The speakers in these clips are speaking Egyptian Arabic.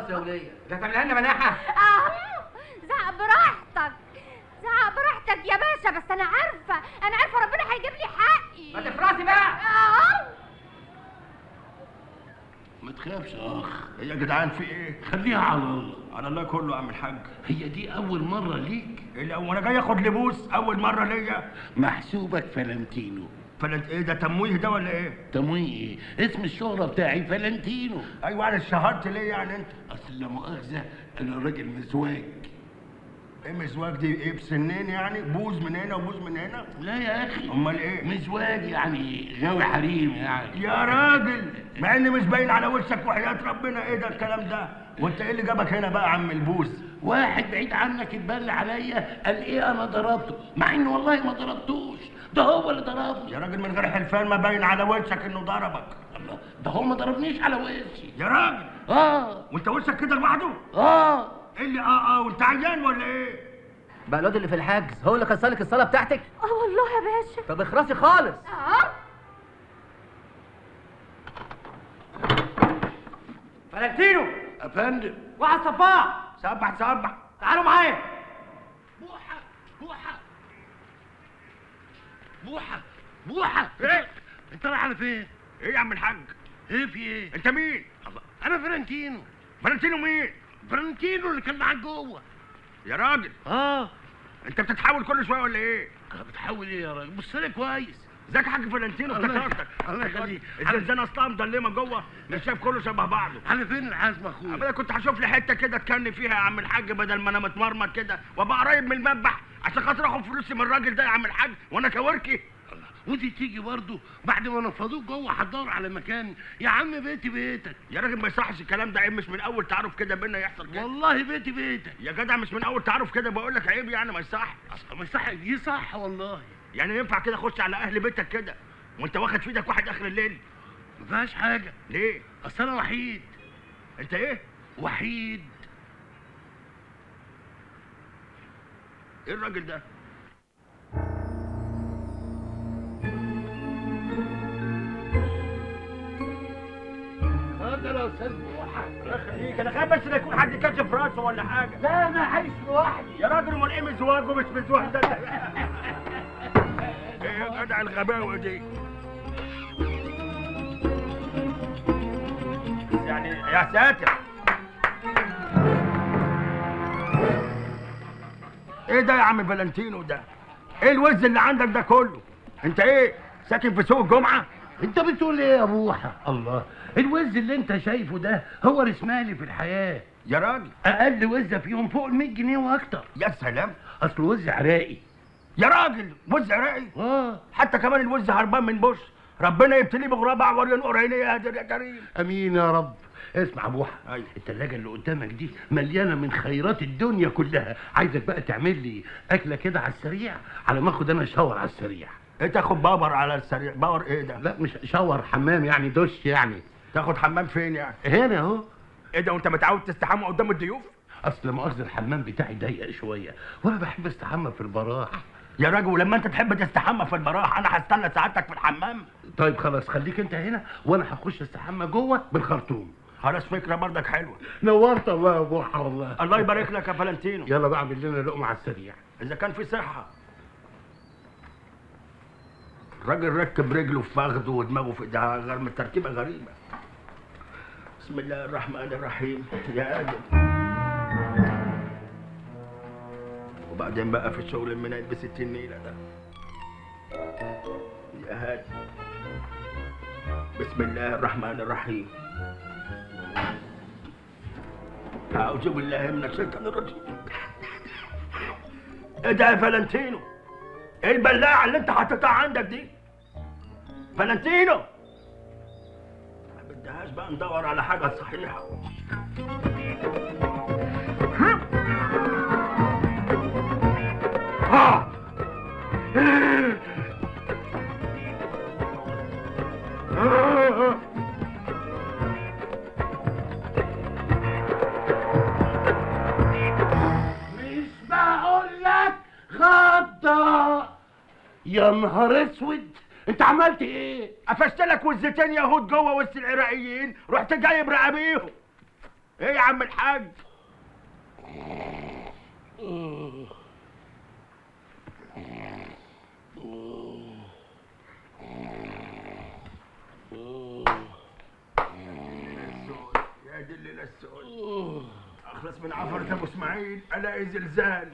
اخرسي يا وليه، انت هتعملها لنا مناحه؟ زعق براحتك، زعق براحتك يا باشا، بس انا عارفه، انا عارفه ربنا هيجيب لي حقي. ما تخرسي بقى. ما تخافش يا اخ. يا جدعان في ايه؟ خليها على الله. على الله كله يا عم الحاج. هي دي اول مرة ليك؟ ايه وانا جاي اخد لبوس اول مرة ليا؟ محسوبك فلنتينو. فلنت ايه ده؟ تمويه ده ولا ايه؟ تمويه ايه؟ اسم الشهرة بتاعي فلنتينو. ايوه انا اتشهرت ليه يعني انت؟ اصل لا مؤاخذة انا راجل مزواج. ايه مزواج دي؟ ايه بسنين يعني؟ بوز من هنا وبوز من هنا؟ لا يا اخي. امال ايه؟ مزواج يعني غاوي حريم يعني. يا راجل، مع ان مش باين على وشك وحياة ربنا. ايه ده الكلام ده؟ وانت ايه اللي جابك هنا بقى يا عم البوز؟ واحد بعيد عنك اتبلى عليا قال ايه انا ضربته، مع ان والله ما ضربتوش، ده هو اللي ضربني. يا راجل من غير حلفان ما باين على وشك انه ضربك. الله، ده هو ما ضربنيش على وشي. يا راجل. وانت وشك كده لوحده؟ ايه اللي وانت عيان ولا ايه؟ بقى الواد اللي في الحجز هو اللي كسرلك الصاله بتاعتك؟ والله يا باشا. طب اخرسي خالص. فلنتينو. يا فندم. واحد صباح. صبح صبح. تعالوا معايا. بوحه بوحه بوحه بوحه. ايه؟ انت رايح على فين؟ ايه يا عم الحاج؟ ايه في ايه؟ انت مين؟ الله، انا فلنتينو. فلنتينو مين؟ فلنتينو اللي كان معاك جوه. يا راجل. انت بتتحول كل شوية ولا ايه؟ انا بتحول ايه يا راجل؟ بص لي كويس. ازيك يا حاج فلنتينو؟ افتكرتك. الله يخليك. الزنزانة اصلها مضلمه جوه، مش شايف كله شبه بعضه. على فين العزم يا اخويا؟ انا كنت هشوف لي حتة كده اتكلم فيها يا عم الحاج بدل ما انا متمرمط كده وابقى قريب من المذبح عشان خاطر اخد فلوسي من الراجل ده يا عم الحاج وانا كوركي. ودي تيجي برضه بعد ما نفضوك جوه هتدور على مكان يا عم. بيتي بيتك يا راجل، ما يصحش الكلام ده، عيب. مش من اول تعارف كده بينا يحصل كده. والله بيتي بيتك يا جدع، مش من اول تعارف كده، بقول لك عيب يعني، ما يصحش. ما يصح دي صح والله. يعني ينفع كده اخش على اهل بيتك كده وانت واخد في ايدك واحد اخر الليل؟ ما فيهاش حاجة. ليه؟ اصل انا وحيد. انت ايه؟ وحيد. ايه الراجل ده؟ اتفضل يا استاذ بوحه. الله يخليك، انا خايف بس لا يكون حد كشف راسه ولا حاجة. لا انا عايش لوحدي يا راجل. امال ايه مزواج ومش مزواج ده؟ ايه يا جدع الغباوه دي؟ يعني يا ساتر، ايه ده يا عم فلنتينو ده؟ ايه الوز اللي عندك ده كله؟ انت ايه ساكن في سوق الجمعة؟ انت بتقول ايه يا بوحه؟ الله، الوز اللي انت شايفه ده هو رسمالي في الحياة يا راجل. اقل وزه فيهم فوق ال 100 جنيه واكتر. يا سلام، اصل وز عراقي يا راجل. وز عراقي؟ حتى كمان الوز هربان من بوش. ربنا يبتليه بغراب اعور ينقر عينيه يا قادر يا كريم. امين يا رب. اسمع يا بوحه. أيوة. التلاجة اللي قدامك دي مليانة من خيرات الدنيا كلها، عايزك بقى تعمل لي اكله كده على السريع على ما اخد انا shower على السريع. ايه تاخد power على السريع؟ power ايه ده؟ لا مش shower، حمام يعني، دش يعني. تاخد حمام فين يعني؟ هنا اهو. ايه ده، وانت متعود تستحمى قدام الضيوف؟ اصل مؤاخذة الحمام بتاعي ضيق شوية وانا بحب استحمى في البراح. يا راجل، ولما انت تحب تستحمى في البراح انا هستنى سعادتك في الحمام؟ طيب خلاص، خليك انت هنا وانا هخش استحمى جوه بالخرطوم. خلاص، فكرة برضك حلوة. نورت الله يا بوحه والله. الله يبارك لك يا فلنتينو. يلا بقى اعمل لنا لقمة على السريع اذا كان في صحة. الراجل ركب رجله في فخده ودماغه في ده، غير التركيبة غريبة. بسم الله الرحمن الرحيم يا ادم. وبعدين بقى في الشغل المنايل ب 60 نيله ده يا هادي. بسم الله الرحمن الرحيم. اعوذ بالله من الشيطان الرجيم. ايه ده يا فلنتينو؟ ايه البلاعة اللي انت حطيتها عندك دي؟ فلنتينو ما بدهاش بقى ندور على حاجة صحيحه. مش بقول لك خضه يا نهار اسود، انت عملت ايه؟ قفشت لك وزتين يهود جوه وسط العراقيين، رحت جايب رقابيهم. ايه يا عم الحاج؟ يا دي الليلة السود، اخلص من عفرة ابو اسماعيل الاقي زلزال.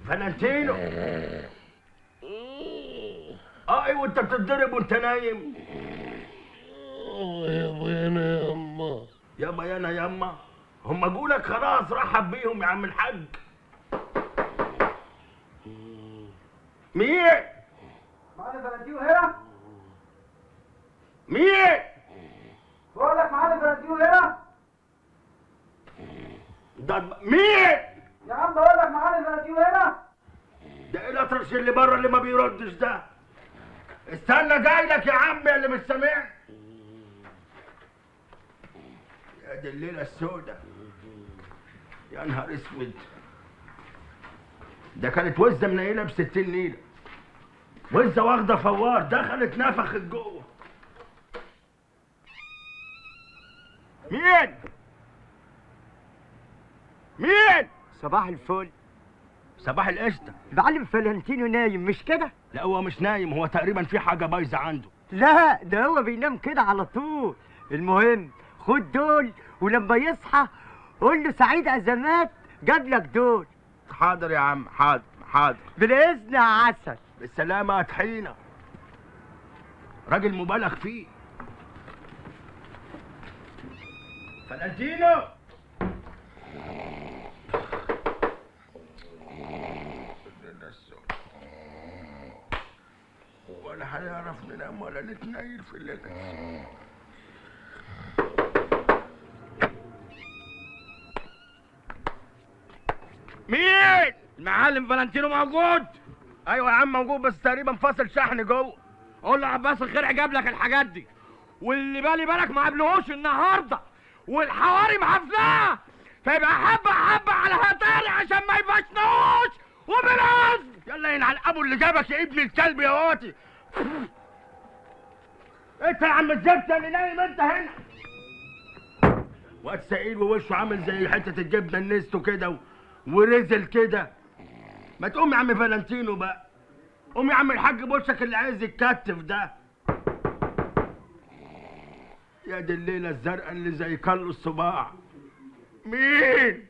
فلانتينو، ايوه انت بتتضرب وانت نايم. يا انا ياما، يابا يانا ياما، هم جولك خلاص، رحب بيهم يا عم الحاج. مين؟ معلم فلانتينو هنا؟ مين؟ بقول لك معلم فلانتينو هنا؟ ده مين؟ يا عم بقول لك معلم فلانتينو هنا؟ ده ايه الاطرش اللي بره اللي ما بيردش ده؟ استنى جاي لك يا عم يا اللي مش سامعني. يا دي الليلة السوداء، يا نهار اسود، ده كانت وزه منيله ب 60 نيله، وزه واخده فوار دخلت نفخت جوه. مين؟ مين؟ صباح الفل. صباح القشطه. معلم فلانتينو نايم مش كده؟ لا هو مش نايم، هو تقريبا في حاجة بايظة عنده. لا ده هو بينام كده على طول. المهم خد دول، ولما يصحى قول له سعيد ازمات جاب لك دول. حاضر يا عم، حاضر حاضر. بالاذن يا عسل. بالسلامة يا طحينه، راجل مبالغ فيه. فلانتينو، ولا هنعرف ننام ولا نتنيل في الليل. مين؟ المعلم فلانتينو موجود؟ ايوه يا عم موجود، بس تقريبا فاصل شحن جوه. قول له عباس الخير جاب لك الحاجات دي، واللي بالي بالك ما قابلهوش النهارده، والحواري محفلاه، فيبقى حبه حبه على هتاري عشان ما يفشنوش. وبالعزم يلا ينعل ابو اللي جابك يا ابن الكلب يا واطي. انت يا عم الزفت اللي نايم انت هنا. واد سئيل ووشه عامل زي حتة الجبنة النستو كده ورزل كده. ما تقوم يا عم فلانتينو بقى، قوم يا عم الحاج بوشك اللي عايز يتكتف ده. يا دي الليلة الزرقاء اللي زي كل الصباع. مين؟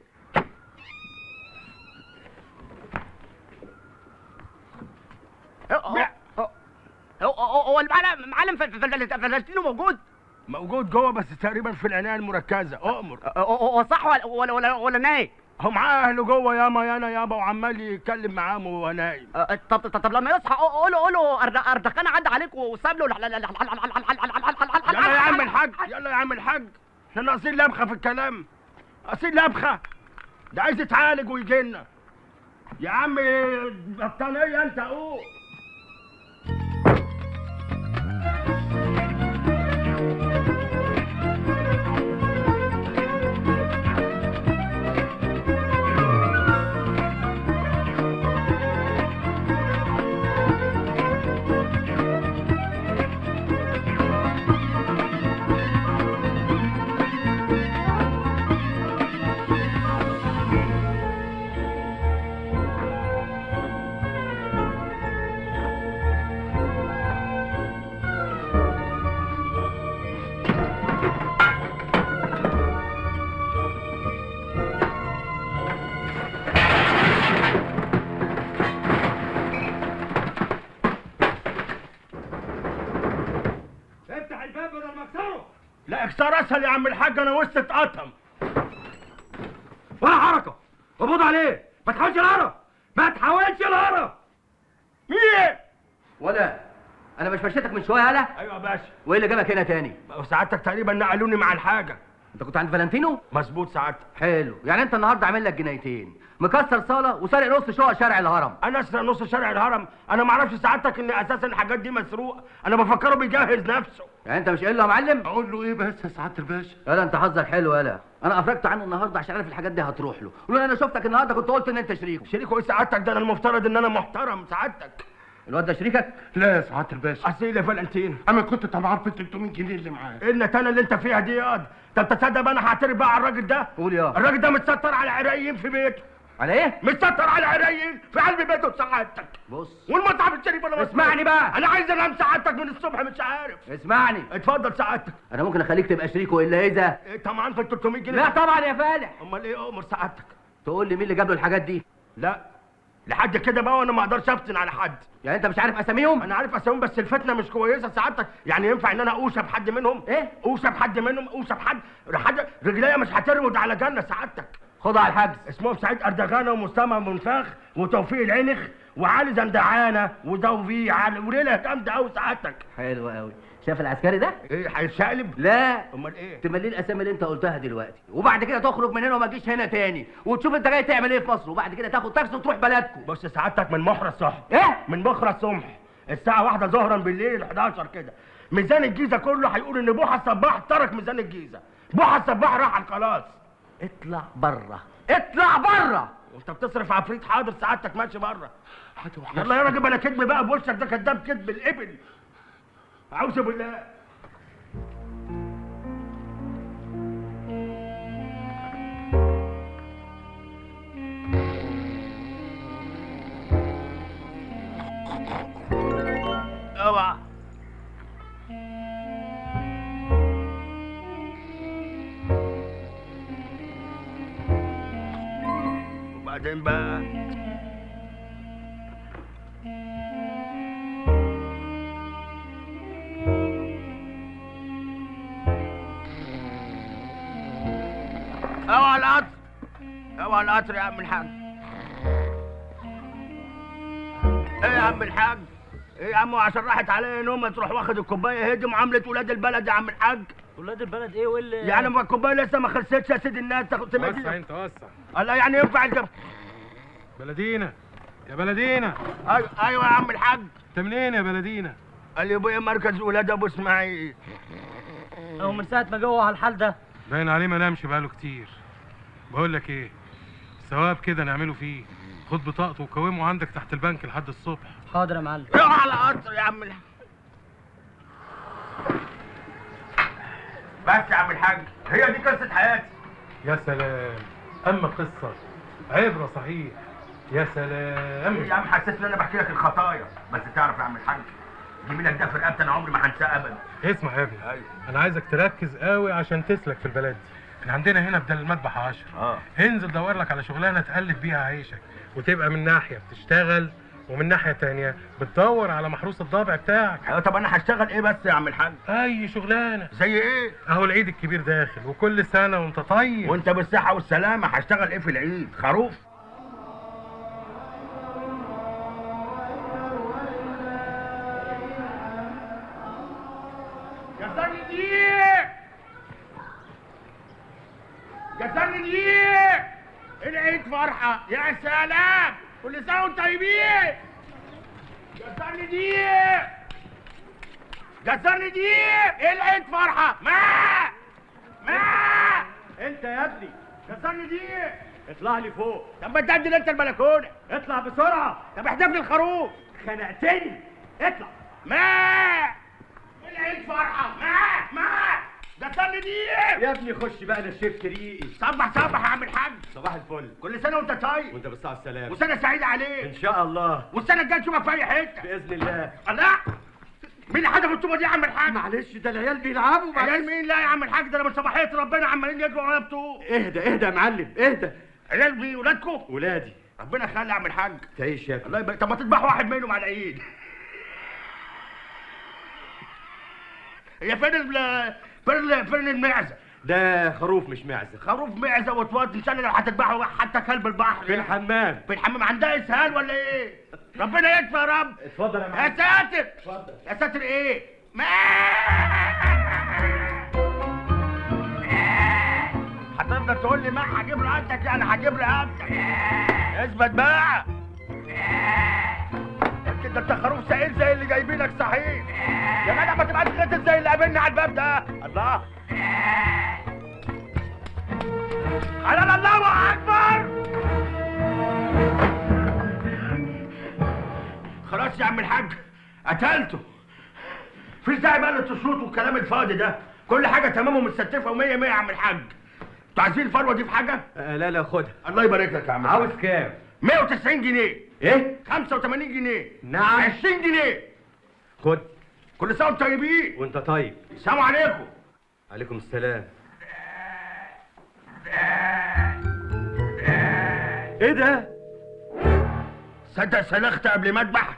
هو المعلم فلانتينو موجود؟ موجود جوه بس تقريبا في العناية المركزة. اؤمر. هو صح ولا ولا ولا نايم؟ هو معاه اهله جوه ياما يانا يابا، وعمال يتكلم معاهم وهو نايم. طب طب لما يصحى قوله قوله اردخان عدى عليك وساب له. يلا يا عم الحاج، يلا يا عم الحاج، احنا ناقصين لبخه في الكلام، ناقصين لبخه. ده عايز يتعالج ويجي لنا يا عم. بطانيه انت قول. لا اكسر اسهل يا عم الحاج، انا وسط اتقطم. ولا حركة، قبض عليه، ما تحاولش الهرب، ما تحاولش الهرب. مين؟ ولا انا مش مشيتك من شوية يالا؟ ايوه يا باشا. وايه اللي جابك هنا تاني؟ سعادتك تقريبا نقلوني مع الحاجة. انت كنت عند فالنتينو؟ مظبوط سعادتك. حلو، يعني انت النهارده عامل لك جنيتين، مكسر صاله وسارق نص شقق شارع الهرم. انا اسرق نص شارع الهرم؟ انا ما اعرفش سعادتك ان اساسا الحاجات دي مسروقه، انا بفكره بيجهز نفسه. يعني انت مش قايل له يا معلم؟ اقول له ايه بس يا سعادة الباشا؟ يالا انت حظك حلو يالا، انا افرجت عنه النهارده عشان عارف الحاجات دي هتروح له، ولولا انا شفتك النهارده كنت قلت ان انت شريكه. شريكه ايه سعادتك؟ ده انا المفترض ان انا محترم سعادتك. الواد ده شريكك؟ لا يا سعادة الباشا. اصل ايه يا فالنتينو؟ انا كنت طمعان في 300 جنيه اللي معاه. ايه النتانه اللي انت فيها دي ياض؟ طب تصدق بقى انا هعترف بقى على الراجل ده؟ قول يا. الراجل ده متستر على عرايين في بيته. على ايه؟ متستر على عرايين في قلب بيته سعادتك. بص والمصحف الشريف انا اسمعني بقى، انا عايز انام سعادتك من الصبح مش عارف. اسمعني. اتفضل سعادتك. انا ممكن اخليك تبقى شريكه الا اذا إيه؟ طمعان في ال 300 جنيه؟ لا طبعا يا فالح. امال ايه؟ امر سعادتك. تقول لي مين اللي جاب له الحاجات دي؟ لا لحد كده بقى، وانا ما اقدرش افتن على حد. يعني انت مش عارف اساميهم؟ انا عارف اساميهم بس الفتنة مش كويسة سعادتك، يعني ينفع ان انا اوشى بحد منهم؟ ايه؟ اوشى بحد منهم، اوشى بحد، رجليا مش هترود على جنة سعادتك. خدها على الحجز. اسمهم سعيد اردغانه ومصطفى منفاخ وتوفيق العنخ وعلي زندعانه وتوفيق علي وليلة جامدة قوي سعادتك. حلو قوي. شايف العسكري ده؟ ايه هيتشقلب؟ لا. امال ايه؟ تملي الاسامي اللي انت قلتها دلوقتي، وبعد كده تخرج من هنا وما تجيش هنا تاني، وتشوف انت جاي تعمل ايه في مصر، وبعد كده تاخد تاكسي وتروح بلدكم. بص سعادتك من مخرج الصبح. ايه؟ من بكره الصبح الساعة 1 ظهرا بالليل 11 كده، ميزان الجيزة كله هيقول ان بوحه الصباح ترك ميزان الجيزة، بوحه الصباح راح خلاص. اطلع بره، اطلع بره. وانت بتصرف عفريت؟ حاضر سعادتك ماشي بره. يلا يا راجل بلا كدب بقى بوشك ده كداب كدب الابل. أعوذ بالله. اوعى. وبعدين بقى اوعى القطر، اوعى القطر يا عم الحاج. ايه يا عم الحاج؟ ايه يا عم عشان راحت عليا نومه تروح واخد الكوباية؟ هي دي معاملة ولاد البلد يا عم الحاج. ولاد البلد ايه واللي يعني ما الكوباية لسه ما خلصتش يا سيدي الناس. تاخد وسع انت وسع. الله يعني ينفع الجب بلدينا يا بلدينا. ايوه ايوه يا عم الحاج. انت منين يا بلدينا؟ قال لي ابويا مركز ولاد ابو اسماعيل. هو من ساعة ما جوه على الحال ده باين عليه ما نامش بقاله كتير. بقول لك ايه، ثواب كده نعمله فيه، خد بطاقته وقومه عندك تحت البنك لحد الصبح. حاضر يا معلم. روح على القطر يا عم الحاج. بس يا عم الحاج هي دي قصة حياتي. يا سلام، اما قصة عبره صحيح. يا سلام يا عم، حسيت ان انا بحكي لك الخطايا. بس تعرف يا عم الحاج جميلك ده في رقبتي انا عمري ما هنساه ابدا. اسمع يا ابني. ايوه. انا عايزك تركز قوي عشان تسلك في البلد دي. احنا عندنا هنا بدل المذبح 10. انزل دور لك على شغلانة تقلب بيها عيشك، وتبقى من ناحية بتشتغل ومن ناحية تانية بتدور على محروس الضبع بتاعك. ايوه. طب انا هشتغل ايه بس يا عم الحاج؟ اي شغلانة. زي ايه؟ اهو العيد الكبير داخل، وكل سنة وانت طيب. وانت بالصحة والسلامة. هشتغل ايه في العيد؟ خروف؟ العيد فرحة يا سلام، كل سنة وانتم طيبين. جزرني دقيق، جزرني دقيق، العيد فرحة. ما انت يا ابني جزرني دقيق. اطلع لي فوق. طب ما تنزل انت البلكونة. اطلع بسرعة. طب احذف لي الخروف. خنقتني. اطلع. ما العيد فرحة. ما جزرني دقيق يا ابني. خش بقى، انا شفت ريقي. صبح صبح يا عم الحاج. صباح الفل. كل سنة وانت طيب. وانت بالصحة والسلامة. وسنة سعيدة عليك ان شاء الله. والسنة الجاية نشوفك في اي حتة باذن الله. الله، مين اللي حدف الطوبه دي يا عم الحاج؟ معلش ده العيال بيلعبوا. عيال مين؟ لا يا عم الحاج، ده انا من صباحية ربنا عمالين يجروا ورايا بطوب. اهدى اهدى يا معلم اهدى. عيال مين؟ ولادكم؟ ولادي. ربنا يخلي يا عم الحاج. تعيش يا ابني. الله يبارك. طب ما تذبح واحد منهم على العيد. هي فين فين المعزه؟ ده خروف مش معزة. خروف معزة وتوطي ان شاء الله لو هتذبحه حتى كلب البحر. في الحمام. في الحمام. عندها اسهال ولا ايه؟ ربنا يكفي يا رب. اتفضل يا معلم. يا ساتر. اتفضل. يا ساتر ايه؟ ما تقول لي ما هجيب رقبتك، يعني هجيب رقبتك. اثبت بقى. انت ده انت خروف سائل زي اللي جايبينك صحيح. يا جدع ما تبقاش غتت زي اللي قابلني على الباب ده. الله. على الله اكبر. خلاص يا عم الحاج قتلته. فيش داعي بقى للتصوت والكلام الفاضي ده، كل حاجة تمام ومتستفه ومية مية يا عم الحاج. انتوا عايزين الفروه دي في حاجة؟ لا لا خدها. الله يبارك لك يا عم. عاوز كام؟ 190 جنيه. ايه؟ 85 جنيه. نعم. 20 جنيه. خد. كل سنة وانتم طيبين. وانت طيب. السلام عليكم. عليكم السلام. ايه ده؟ صدق سلخت قبل ما اذبح.